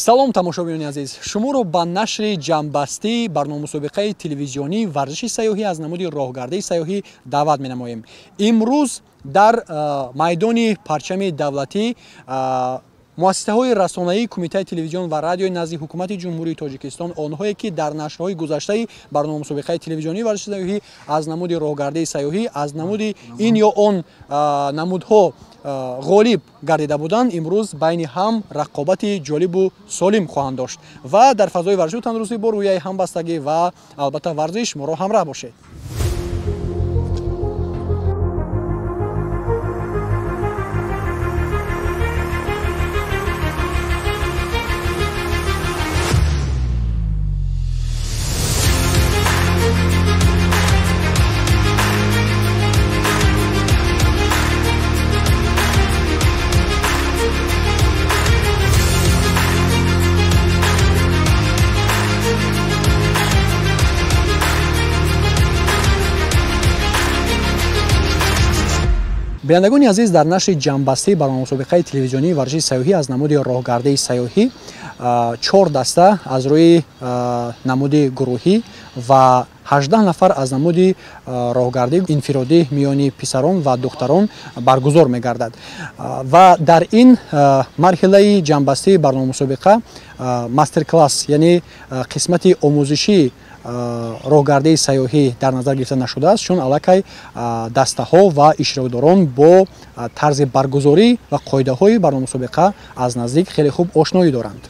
Салом тамошобинони азиз, шуморо ба нашри ҷамъбастии барномамусобиқаи телевизионии варзиши сайёҳӣ аз намуди роҳгардии сайёҳӣ даъват менамоем. Имрӯз дар майдони парчами давлатӣ муассисаҳои расонаии Кумитаи телевизион ва радиои назди ҳукумати Ҷумҳурии Тоҷикистон, онҳое ки дар нашрҳои гузаштаи барномамусобиқаи телевизионии варзиши сайёҳӣ аз намуди роҳгардии сайёҳӣ, аз намуди ин ё он намудҳо ғолиб гардида буданд, имрӯз байни ҳам рақобати ҷолибу солим хоҳанд дошт ва дар фазои варзишу тандурустӣ бо рӯҳияи ҳамбастагӣ ва албатта варзиш моро ҳамроҳ бошед. Бинандагони азиз, дар нашри ҷамъбастии барномамусобиқаи телевизионии варзиши сайёҳӣ аз намуди роҳгардии сайёҳӣ 4 даста аз рӯи намуди гурӯҳӣ ва 18 нафар аз намуди роҳгардии инфиродӣ миёни писарон ва духтарон баргузор мегардад. Ва дар ин марҳилаи ҷамъбастии барномамусобиқа мастер-класс, яъне қисмати омӯзишии роҳгардии сайёҳӣ дар назар гирифта нашудааст, чун аллакай дастаҳо ва иштирокдорон бо тарзи баргузорӣ ва қоидаҳои барномамусобиқа аз наздик хеле хуб ошноӣ доранд.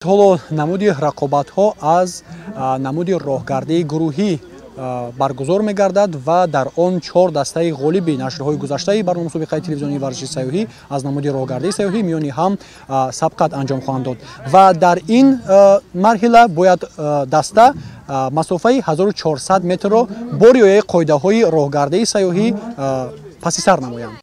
Ҳоло намуди рақобатҳо аз намуди роҳгардии гурӯҳӣ баргузор мегардад ва дар он 4 дастаи ғолиби нашрҳои гузаштаи барномамусобиқаи телевизионии варзиши сайёҳӣ аз намуди роҳгардии сайёҳӣ миёни ҳам сабқат анҷом хоҳанд дод. Ва дар ин марҳила бояд даста масофаи 1400 метрро бо риояи қоидаҳои роҳгардии сайёҳӣ паси сар намоянд.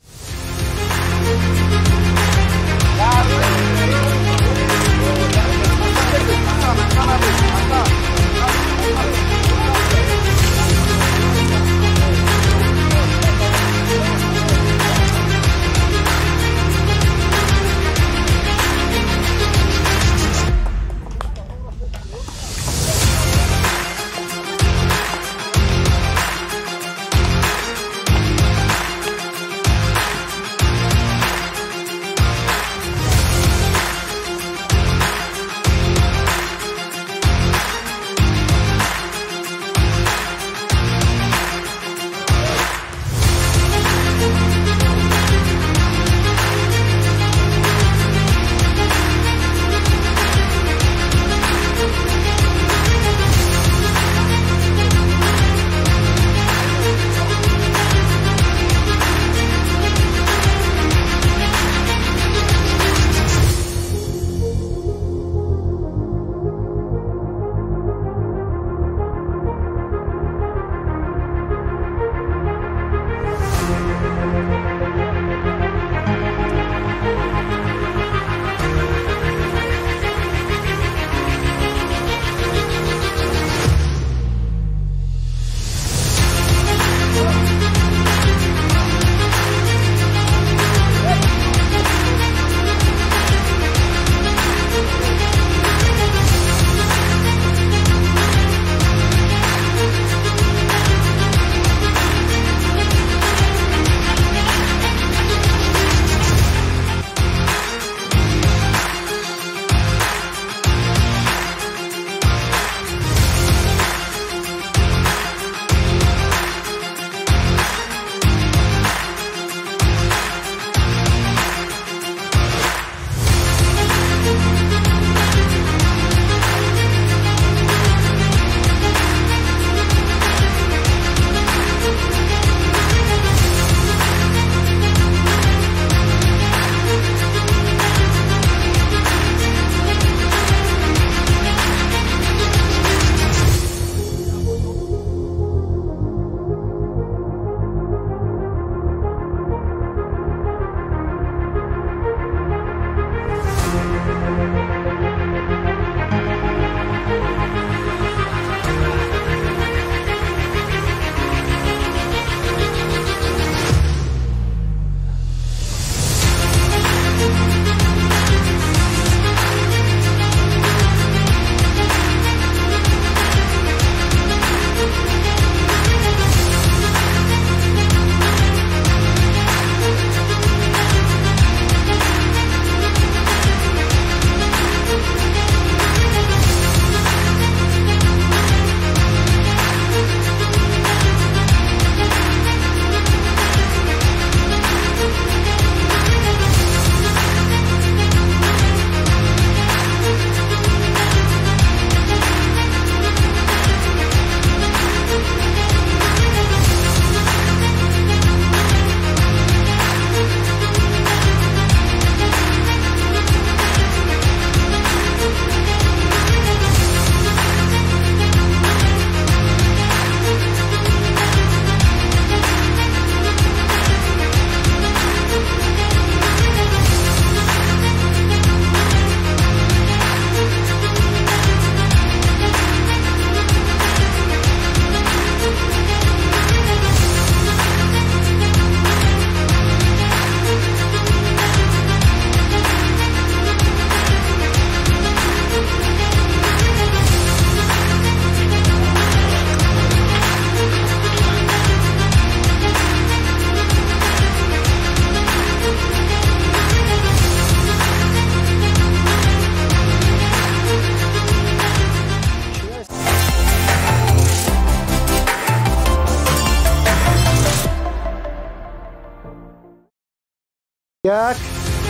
1,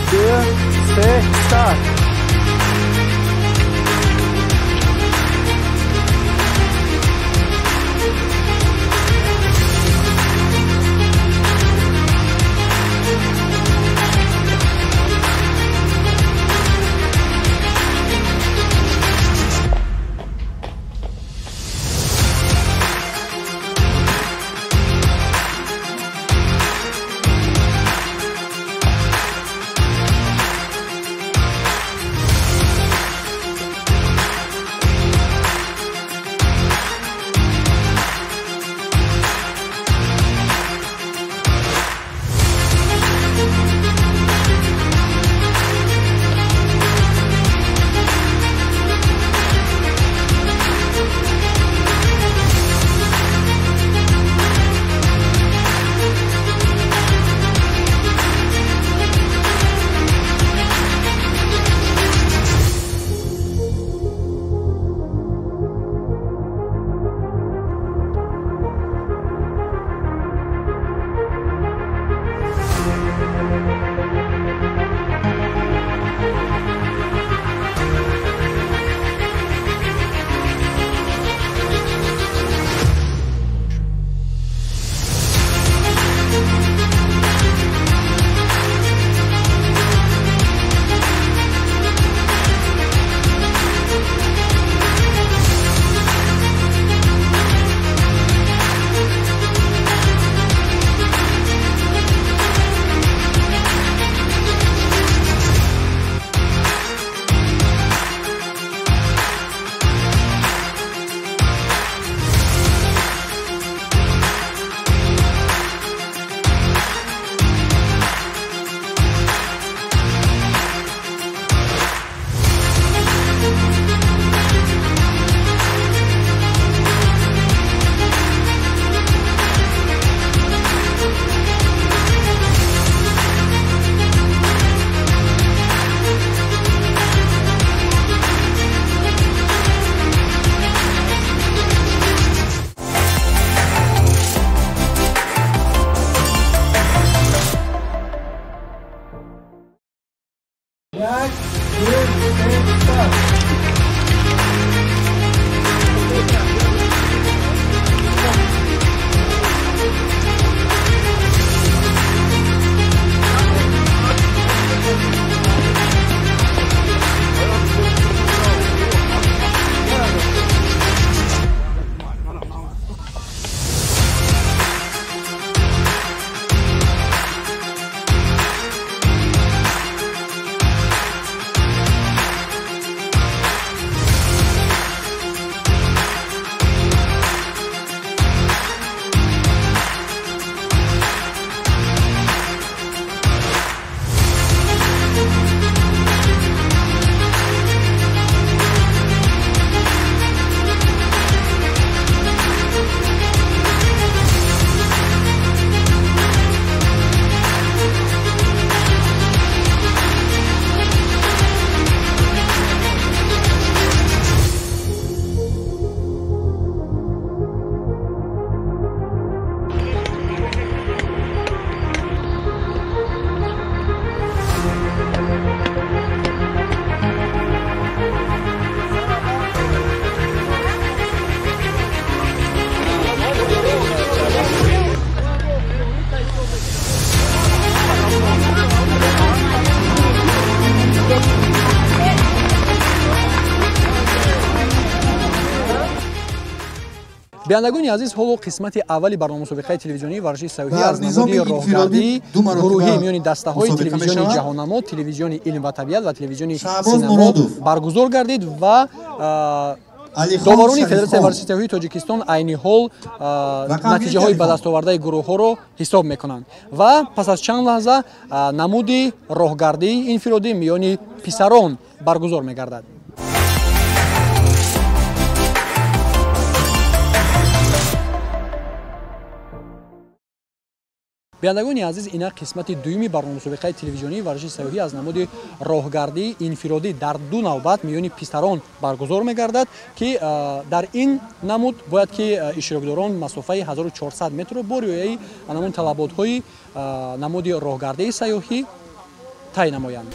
2, 3, старт. Бинандагони азиз, ҳоло қисмати аввали барномамусобиқаи телевизионии варзиши сайёҳӣ аз намуди роҳгардии гурӯҳӣ миёни дастаҳои телевизиони ҷаҳоннамо, телевизиони илм ва табиат ва телевизиони синамо баргузор гардид ва доварони Федератсияи варзиши сайёҳии Тоҷикистон айни ҳол натиҷаҳои ба дастовардаи гурӯҳҳоро ҳисоб мекунанд ва пас аз чанд лаҳза намуди роҳгардии инфиродӣ миёни писарон баргузор мегардад. Бинандагони азиз, ина қисмати дуюми барномамусобиқаи телевизионии варзиши сайёҳӣ аз намуди роҳгардии инфиродӣ дар ду навбат миёни писарон баргузор мегардад, ки дар ин намуд бояд ки иштирокдорон масофаи 1400 метрро бо риояи намуди талаботҳои намуди роҳгардии сайёҳӣ тай намоянд.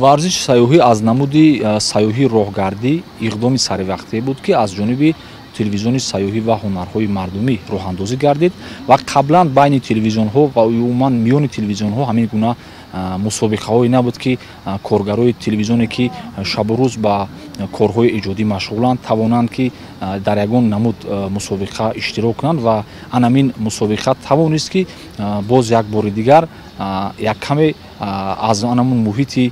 Варзиши сайёҳӣ аз намуди сайёҳии роҳгардӣ иқдоми саривақтӣ буд, ки аз ҷониби телевизиони сайёҳӣ ва ҳунарҳои мардумӣ роҳандозӣ гардид ва қаблан байни телевизионҳо ва умуман миёни телевизионҳо ҳамин гуна мусобиқаҳое набуд, ки коргарои телевизионе, ки шабу рӯз ба корҳои эҷодӣ машғуланд, тавонанд, ки дар ягон намуд мусобиқа иштирок кунанд ва анамин мусобиқа тавонист, ки боз як бори дигар як каме аз анамун муҳити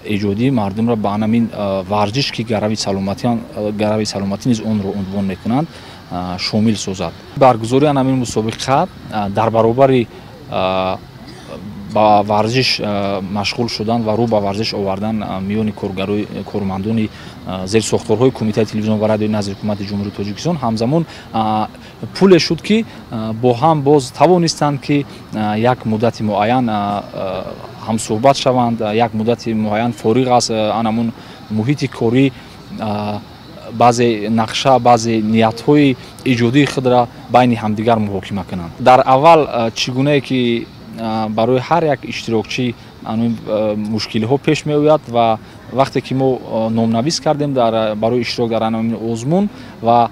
эҷодии мардумро ба анамин варзиш, ки гарави саломатӣ низ онро унвон мекунанд, шомил созад. Баргузории анамин мусобиқа дар баробари ба варзиш машғул шудан ва рӯ ба варзиш овардан миёни кормандони зерсохторҳои Кумитаи телевизион ва радиои назди Ҳукумати Ҷумҳурии Тоҷикистон ҳамзамон пуле шуд, ки бо ҳам боз тавонистанд, ки як муддати муайян ҳамсӯҳбат шаванд, як муддати муайян фориғ аз анамун муҳити корӣ баъзе нақша, баъзе ниятҳои эҷодии худро байни ҳамдигар муҳокима кунанд. Дар аввал чӣ гунае ки барои ҳар як иштирокчӣ мушкилиҳо пеш меояд ва Вақте ки мо номнавис кардем барои иштирок дар ҳамин озмун ва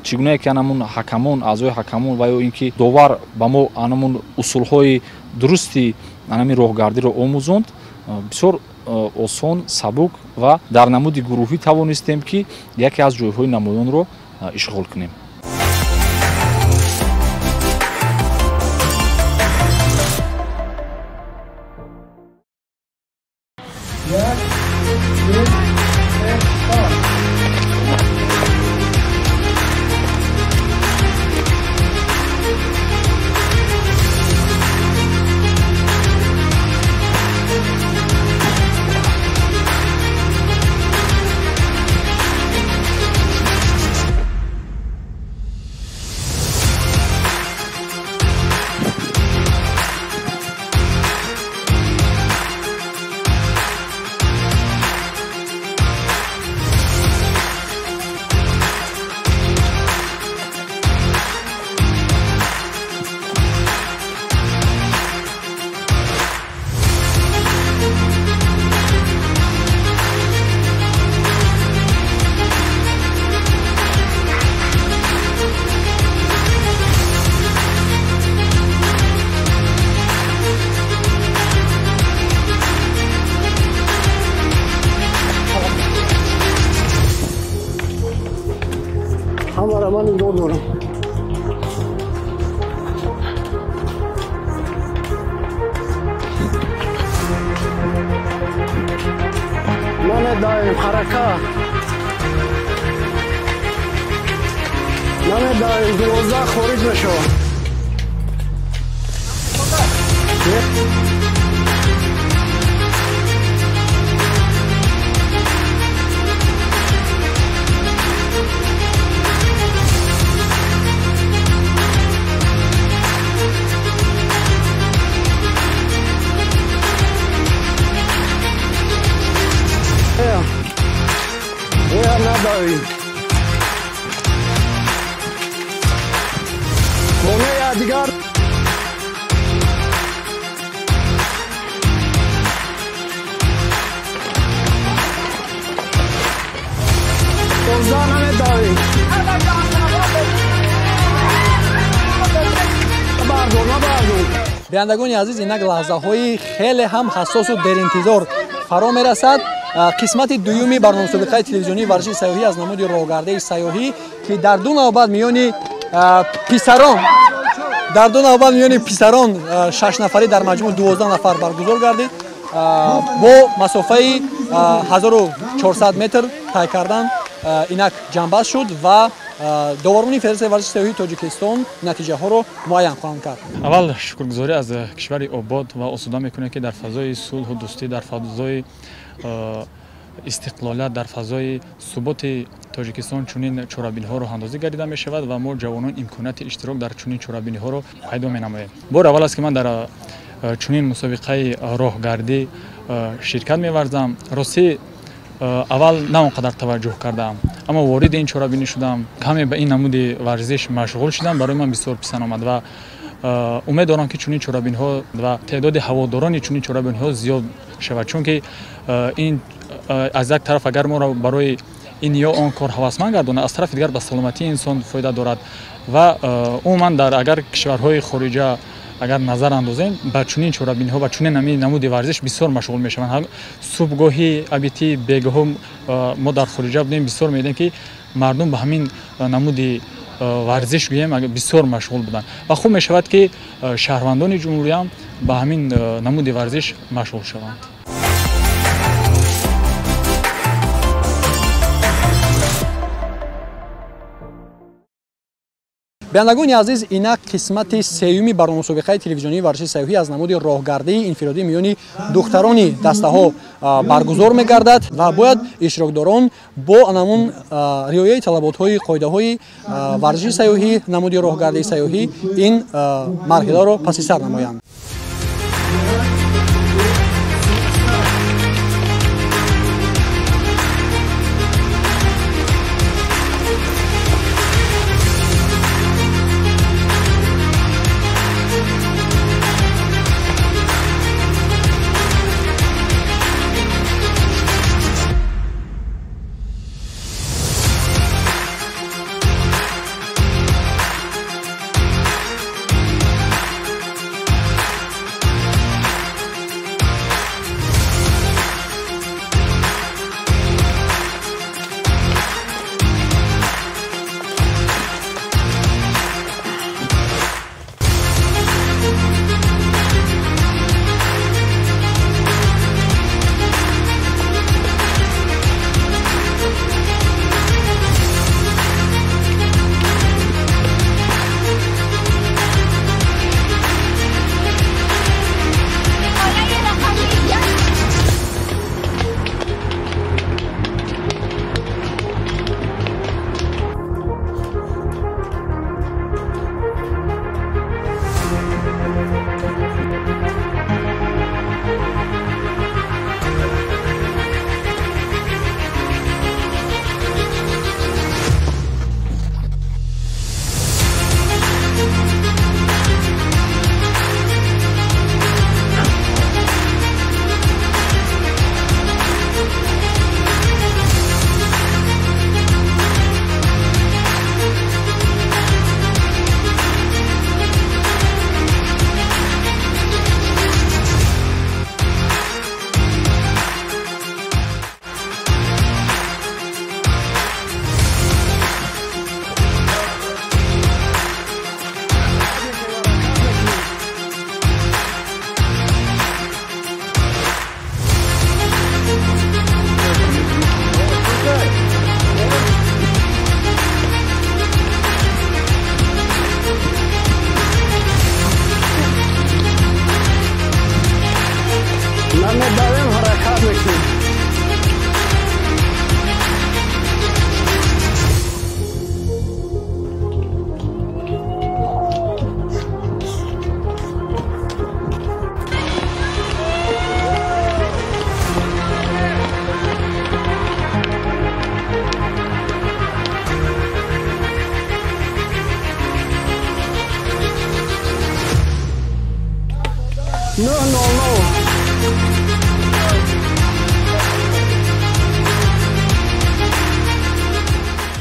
чӣ гунае ки анамун ҳакамон, аъзои ҳакамон ва ё ин ки довар ба мо анамун усулҳои дурусти анамин роҳгардиро омӯзонд, бисёр осон, сабук ва дар намуди гурӯҳӣ тавонистем, ки яке аз ҷойҳои намоёнро ишғол кунем. Ҳамаро ман нигоҳ дорам. Намедаем ҳаракат, намедаем, 12 хориҷ мешавад. Монея дигар намедавӣ. Бардор, набардор. Бинандагони азиз, инак лаҳзаҳои хеле ҳам ҳассосу деринтизор фаро мерасад. Қисмати дуюми барномасобиқаи телевизионии варзиши сайёҳӣ аз намуди роҳгардаи сайёҳӣ, ки дар ду навбат миёни писарон 6 нафарӣ дар маҷмӯъ 12 нафар баргузор гардид, бо масофаи 1400 метр тай кардан инак ҷамъбаст шуд ва доварони Федератсияи варзиши сайёҳии Тоҷикистон натиҷаҳоро муайян хоҳанд кард. Аввал шукргузорӣ аз кишвари обод ва осуда мекунем, ки дар фазои сулҳу дӯстӣ, дар фазои истиқлолият, дар фазои суботи Тоҷикистон чунин чорабиниҳо роҳандозӣ гардида мешавад ва мо ҷавонон имконияти иштирок дар чунин чорабиниҳоро пайдо менамоем. Бори аввал аст, ки ман дар чунин мусобиқаи роҳгардӣ ширкат меварзам. Ростӣ аввал на он қадар таваҷҷӯҳ кардам, аммо вориди ин чорабинӣ шудам, каме ба ин намуди варзиш машғул шудам, барои ман бисёр писанд омад ва умед дорам, ки чунин чорабиниҳо ва теъдоди ҳаводорони чунин чорабиниҳо зиёд шавад, чунки ин аз як тараф агар моро барои ин ё он кор ҳавасманд гардонад, аз тарафи дигар ба саломатии инсон фоида дорад ва умуман дар агар кишварҳои хориҷа агар назар андозем, ба чунин чорабиниҳо ва чунин намуди варзиш бисёр машғул мешаванд. Субҳгоҳи абитӣ, бегоҳҳо мо дар хориҷа будем, бисёр медидем, ки мардум ба ҳамин намуди варзиш гӯем бисёр машғул буданд ва хуб мешавад, ки шаҳрвандони ҷумҳуриям ба ҳамин намуди варзиш машғул шаванд. Бинандагони азиз, инак қисмати сеюми барномасобиқаи телевизионии варзиши сайёҳӣ аз намуди роҳгардии инфиродӣ миёни духтарони дастаҳо баргузор мегардад ва бояд иштирокдорон бо анамун риояи талаботҳои қоидаҳои варзиши сайёҳӣ, намуди роҳгардии сайёҳӣ ин марҳиларо паси сар намоянд.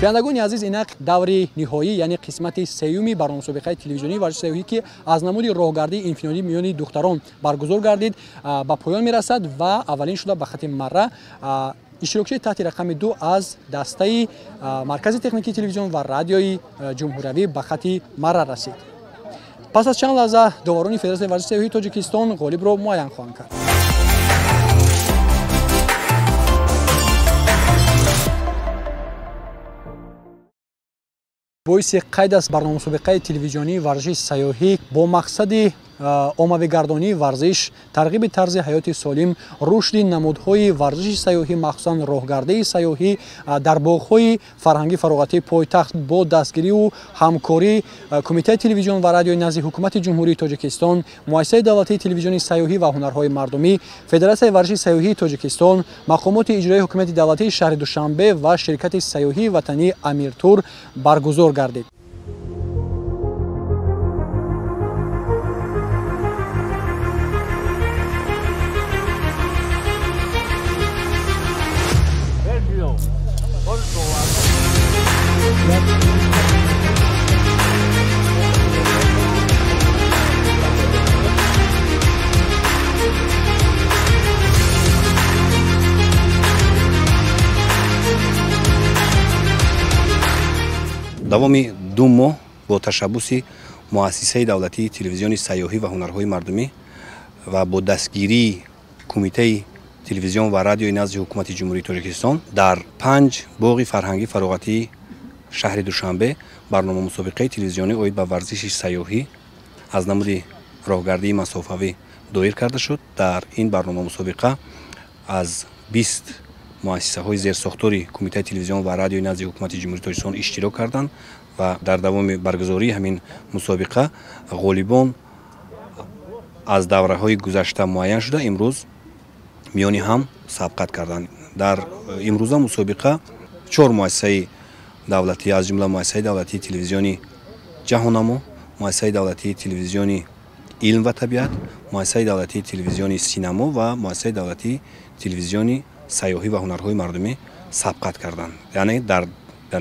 Бинандагони азиз, инак даври ниҳоӣ, яъне қисмати сеюми барномасобиқаи телевизионии варзиши сайёҳӣ, ки аз намуди роҳгардии инфиродӣ миёни духтарон баргузор гардид, ба поён мерасад ва аввалин шуда ба хати марра иштирокчии таҳти рақами 2 аз дастаи Маркази техникии телевизион ва радиои ҷумҳуриявӣ ба хати марра расид. Пас аз чанд лаҳза доварони Федератсияи варзиши сайёҳии Тоҷикистон ғолибро муайян хоҳанд кард. Боиси қайд аст, барномасобиқаи телевизионии варзиши сайёҳӣ бо мақсади оммавигардонии варзиш, тарғиби тарзи ҳаёти солим, рушди намудҳои варзиши сайёҳӣ, махсусан роҳгардии сайёҳӣ дар боғҳои фарҳангӣ фароғатии пойтахт бо дастгириву ҳамкории Кумитаи телевизион ва радиои назди Ҳукумати Ҷумҳурии Тоҷикистон, Муассисаи давлатии телевизиони сайёҳӣ ва ҳунарҳои мардумӣ, Федератсияи варзиши сайёҳии Тоҷикистон, мақомоти иҷроии ҳукумати давлатии шаҳри Душанбе ва ширкати сайёҳии ватании Амиртур баргузор гардид. Давоми 2 моҳ бо ташаббуси Муассисаи давлатии телевизиони сайёҳӣ ва ҳунарҳои мардумӣ ва бо дастгирии Кумитаи телевизион ва радиои назди Ҳукумати Ҷумҳурии Тоҷикистон дар 5 боғи фарҳангӣ фароғатии шаҳри Душанбе барномамусобиқаи телевизионӣ оид ба варзиши сайёҳӣ аз намуди роҳгардии масофавӣ доир карда шуд. Дар ин барномамусобиқа аз 20 муассисаҳои зерсохтори Кумитаи телевизион ва радиои назди Ҳукумати Ҷумҳурии Тоҷикистон иштирок карданд ва дар давоми баргузории ҳамин мусобиқа ғолибон аз давраҳои гузашта муайян шуда имрӯз миёни ҳам сабқат карданд. Дар имрӯза мусобиқа 4 муассисаи давлатӣ, аз ҷумла Муассисаи давлатии телевизиони Ҷаҳоннамо, Муассисаи давлатии телевизиони Илм ва табиат, Муассисаи давлатии телевизиони Синамо ва Муассисаи давлатии телевизиони сайёҳӣ ва ҳунарҳои мардумӣ сабқат карданд. Яъне дар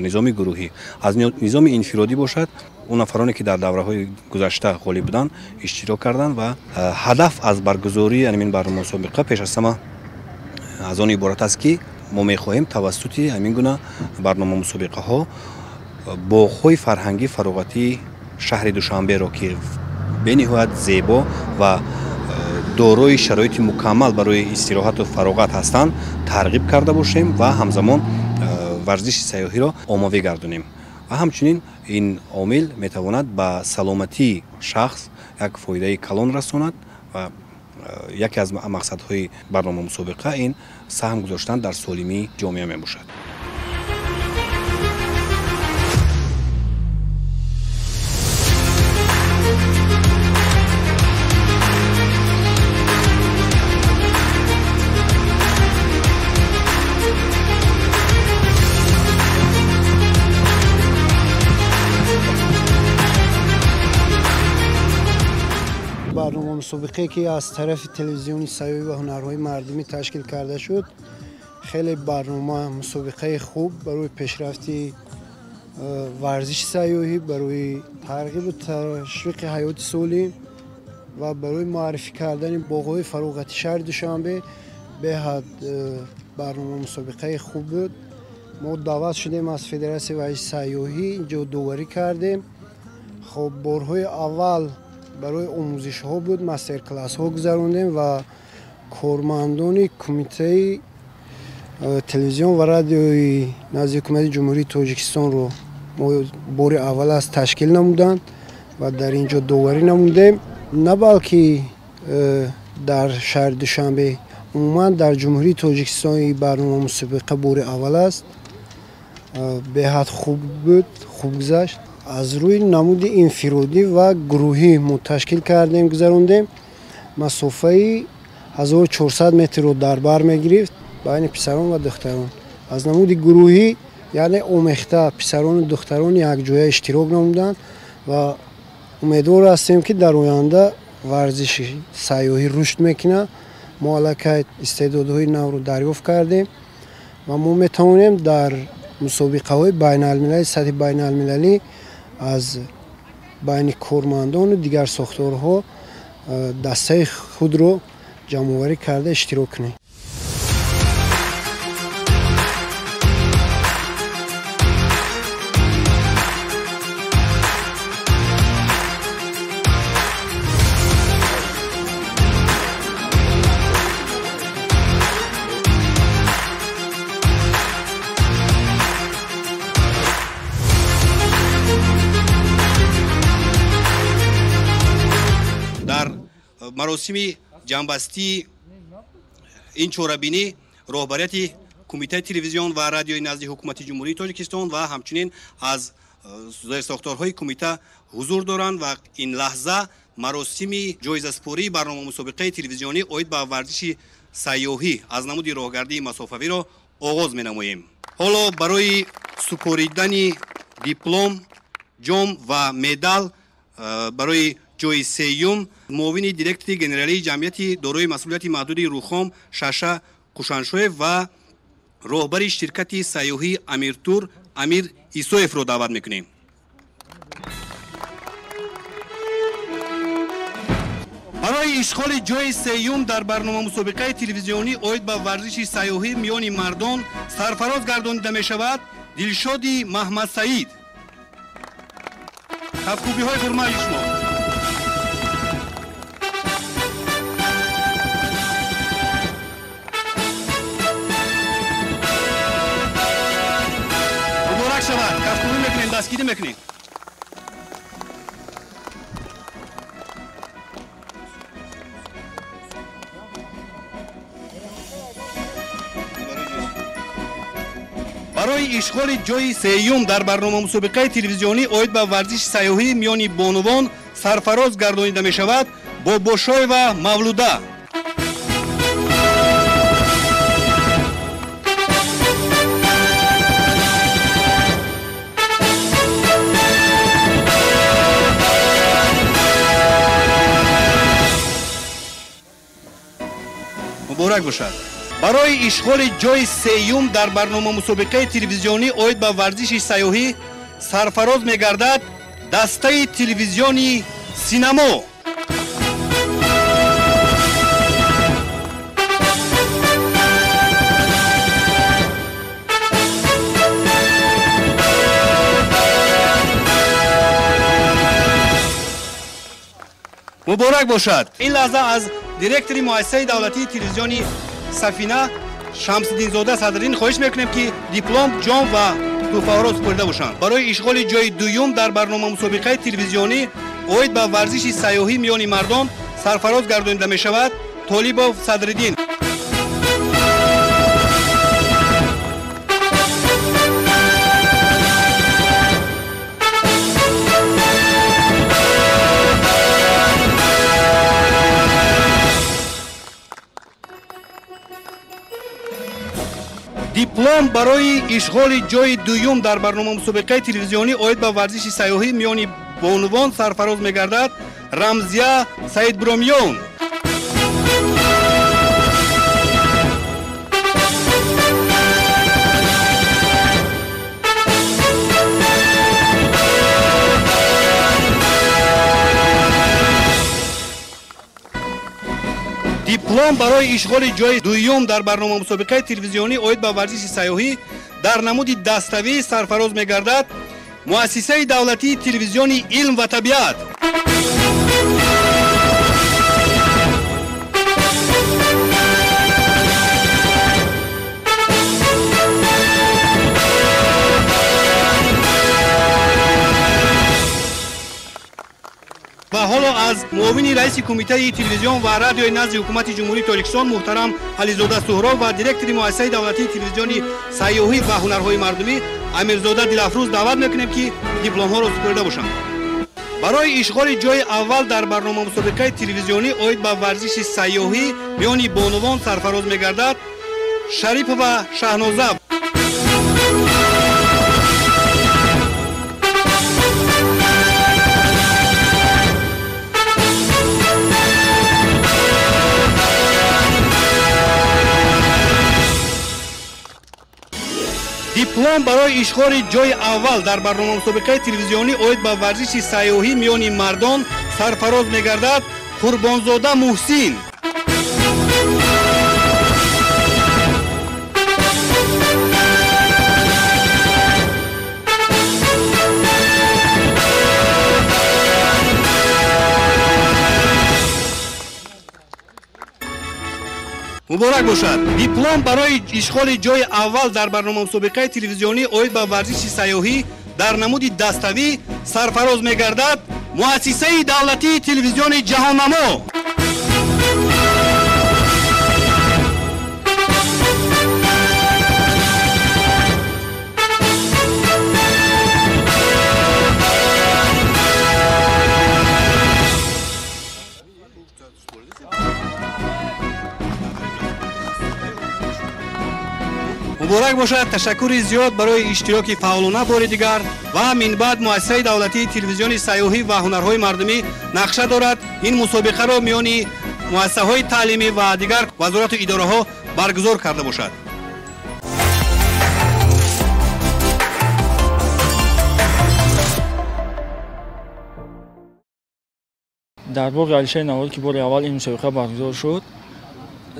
низоми гурӯҳӣ. Аз низоми инфиродӣ бошад, он нафароне ки дар давраҳои гузашта ғолиб буданд иштирок карданд ва ҳадаф аз баргузории ҳамин барномасобиқа пеш аз ҳама аз он иборат аст, ки мо мехоҳем тавассути ҳамин гуна барномамусобиқаҳо боғҳои фарҳангӣ фароғатии шаҳри Душанберо, ки бениҳоят зебо ва дорои шароити мукаммал барои истироҳату фароғат ҳастанд, тарғиб карда бошем ва ҳамзамон варзиши сайёҳиро оммавӣ гардонем. Ва ҳамчунин ин омил метавонад ба саломатии шахс як фоидаи калон расонад ва яке аз мақсадҳои барномамусобиқа ин саҳм гузоштан дар солимии ҷомеа мебошад. Барномамусобиқае ки аз тарафи телевизиони сайёҳӣ ва ҳунарҳои мардумӣ ташкил карда шуд, хеле барнома мусобиқаи хуб барои пешрафти варзиши сайёҳӣ, барои тарғибу ташвиқи ҳаёти солим ва барои муаррифӣ кардани боғҳои фароғати шаҳри Душанбе беҳад барномамусобиқаи хуб буд. Мо даъват шудем аз Федератсияи варзиши сайёҳӣ, инҷо доварӣ кардем. Хоб, борҳои аввал барои омӯзишҳо буд, мастер-классҳо гузарондем ва кормандони Кумитаи телевизион ва радиои назди Ҳукумати Ҷумҳурии Тоҷикистонро мо бори аввал аст ташкил намуданд ва дар ин ҷо доварӣ намудем. На балки дар шаҳри Душанбе, умуман дар Ҷумҳурии Тоҷикистон ин барномамусобиқа бори аввал аст. Беҳад хуб буд, хуб гузашт. Аз рӯи намуди инфиродӣ ва гурӯҳӣ мо ташкил кардем, гузарондем. Масофаи 1400 метрро дар бар мегирифт байни писарон ва духтарон. Аз намуди гурӯҳӣ, яъне омехта писарону духтарон якҷоя иштирок намуданд ва умедвор ҳастем, ки дар оянда варзиши сайёҳӣ рушд мекунад. Мо аллакай истеъдодҳои навро дарёфт кардем ва мо метавонем дар Мусобиқаҳои байналмилалӣ, сатҳи байналмилалӣ аз байни кормандону дигар сохторҳо дастаи худро ҷамъоварӣ карда иштирок кунем. Маросими ҷамъбастии ин чорабинӣ роҳбарияти кумитаи телевизион ва радиои назди ҳукумати Ҷумҳурии Тоҷикистон ва ҳамчунин аз зерсохторҳои кумита ҳузур доранд ва ин лаҳза маросими ҷоизаспории барномамусобиқаи телевизионӣ оид ба варзиши сайёҳӣ аз намуди роҳгардии масофавиро оғоз менамоем. Ҳоло барои супоридани диплом, ҷом ва медал барои ҷои сеюм муовини директори генералии ҷамъияти дорои масъулияти маҳдуди Рухом Шаша Қушаншоев ва роҳбари ширкати сайёҳӣ Амиртур Амир Исоевро даъват мекунем. Барои ишғоли ҷои сеюм дар барномамусобиқаи телевизионӣ оид ба варзиши сайёҳӣ миёни мардон сарфароз гардонида мешавад Дилшоди Маҳмадсаид. Кафкӯбиҳои пурмаъли шумо. Муборак шавад, кафкӯбӣ мекунем, дастгирӣ мекунем. Барои ишғоли ҷои сеюм дар барномамусобиқаи телевизионӣ оид ба варзиши сайёҳӣ миёни бонувон сарфароз гардонида мешавад Бобошоева Мавлуда. Муборак бошад. Барои ишғоли ҷои сеюм дар барномамусобиқаи телевизионӣ оид ба варзиши сайёҳӣ сарфароз мегардад дастаи телевизиони Синамо. Муборак бошад. Ин лаҳза аз директори муассисаи давлатии телевизиони Сафина Шамсиддинзода Садриддин хоҳиш мекунем, ки диплом, ҷом ва тӯҳфаҳоро супорида бошанд. Барои ишғоли ҷои дуюм дар барномамусобиқаи телевизионӣ оид ба варзиши сайёҳӣ миёни мардон сарфароз гардонида мешавад Толибов Садриддин. Диплом барои ишғоли ҷои дуюм дар барномамусобиқаи телевизионӣ оид ба варзиши сайёҳӣ миёни бонувон сарфароз мегардад Рамзия Саидбромиён. Диплом барои ишғоли ҷои дуюм дар барномамусобиқаи телевизионӣ оид ба варзиши сайёҳӣ дар намуди даставӣ сарфароз мегардад муассисаи давлатии телевизиони Илм ва табиат. Ва ҳоло аз муовини раиси кумитаи телевизион ва радиои назди ҳукумати Ҷумҳурии Тоҷикистон муҳтарам Ализода Суҳроб ва директори муассисаи давлатии телевизиони сайёҳӣ ва ҳунарҳои мардумӣ Амирзода Дилафрӯз даъват мекунем, ки дипломҳоро супорида бошанд. Барои ишғоли ҷои аввал дар барномамусобиқаи телевизионӣ оид ба варзиши сайёҳӣ миёни бонувон сарфароз мегардад Шарипова Шаҳноза. Диплом барои ишғоли ҷои аввал дар барномамусобиқаи телевизионӣ оид ба варзиши сайёҳӣ миёни мардон сарфароз мегардад Қурбонзода Муҳсин. Муборак бошад. Диплом барои ишғоли ҷои аввал дар барномамусобиқаи телевизионӣ оид ба варзиши сайёҳӣ дар намуди даставӣ сарфароз мегардад муассисаи давлатии телевизиони ҷаҳоннамо. Муборак бошад. Ташаккури зиёд барои иштироки фаъолона бори дигар ва минбаъд муассисаи давлатии телевизиони сайёҳӣ ва ҳунарҳои мардумӣ нақша дорад ин мусобиқаро миёни муассисаҳои таълимӣ ва дигар вазорату идораҳо баргузор карда бошад. Дар боғи Алишери Навоӣ ки бори аввал ин мусобиқа баргузор шуд,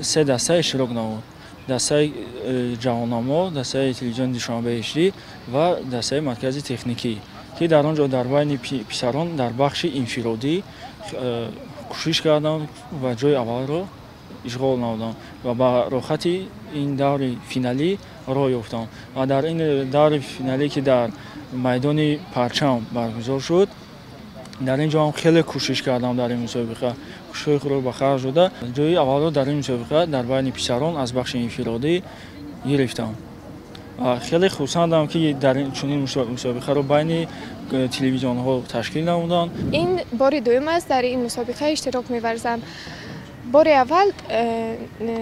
се даста иштирок намуд. Дастаи ҷаҳоннамо, дастаи телевизиони Душанбе HD ва дастаи маркази техникӣ, ки дар он ҷо дар байни писарон дар бахши инфиродӣ кӯшиш карданд ва ҷои аввалро ишғол намуданд ва ба роҳати ин даври финалӣ роҳ ёфтанд. Ва дар ин даври финалӣ, ки дар майдони Парчам баргузор шуд, дар ин ҷо ҳам хеле кӯшиш кардам дар ин мусобиқа, кӯшишҳои худро ба харҷ дода, ҷои аввалро дар ин мусобиқа дар байни писарон аз бахши инфиродӣ гирифтам. Хеле хурсандам, ки дар чунин мусобиқаро байни телевизионҳо ташкил намуданд. Ин бори дуюм аст дар ин мусобиқа иштирок меварзам. Бори аввал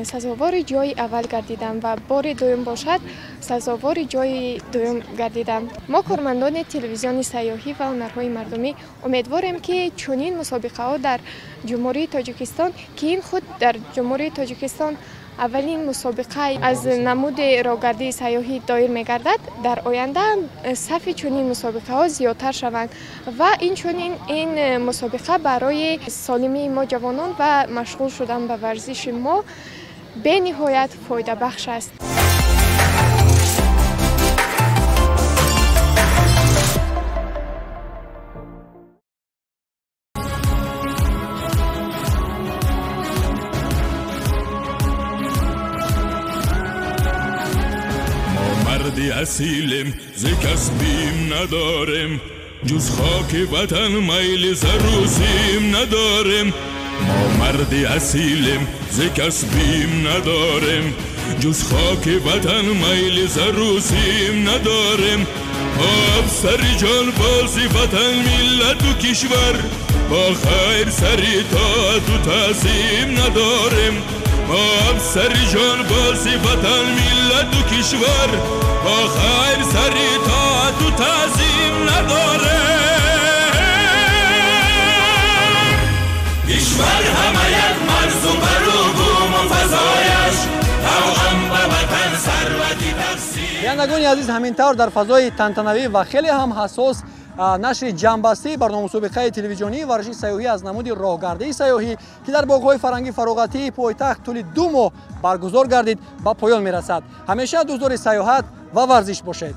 сазовори ҷои аввал гардидам ва бори дуюм бошад сазовори ҷои дуюм гардидам. Мо кормандони телевизиони сайёҳӣ ва ҳунарҳои мардумӣ умедворем, ки чунин мусобиқаҳо дар Ҷумҳурии Тоҷикистон, ки ин худ дар Ҷумҳурии Тоҷикистон аввалин мусобиқа аз намуди роҳгардии сайёҳӣ доир мегардад, дар оянда сафи чунин мусобиқаҳо зиёдтар шаванд ва инчунин ин мусобиқа барои солимии мо ҷавонон ва машғул шудан ба варзиши мо бениҳоят фоидабахш аст. اصیلم ز کس بیم ندارم، جز خاک وطن میل ز روسیم ندارم. ما مردی اصیلم ز کس بیم ندارم، جز خاک وطن میل ز روسیم ندارم. افسر جان بازی وطن ملت و کشور، با خیر سری طاعت و تعظیم ندارم. ما افسر جان بازی وطن ملت و کشور، با خیر سری طاعت و تعظیم ندارم. کشور همه یک مرز و بر و بوم و فضایش، توأم به وطن ثروتی تقسیم. бинандагони азиз, ҳамин тавр дар фазои тантанавӣ ва хеле ҳам ҳассос нашри ҷамъбастии барномамусобиқаи телевизионии варзиши сайёҳӣ аз намуди роҳгардии сайёҳӣ, ки дар боғҳои фарҳангӣ фароғатии пойтахт тӯли 2 моҳ баргузор гардид, ба поён мерасад. Ҳамеша дӯстдори сайёҳат ва варзиш бошед.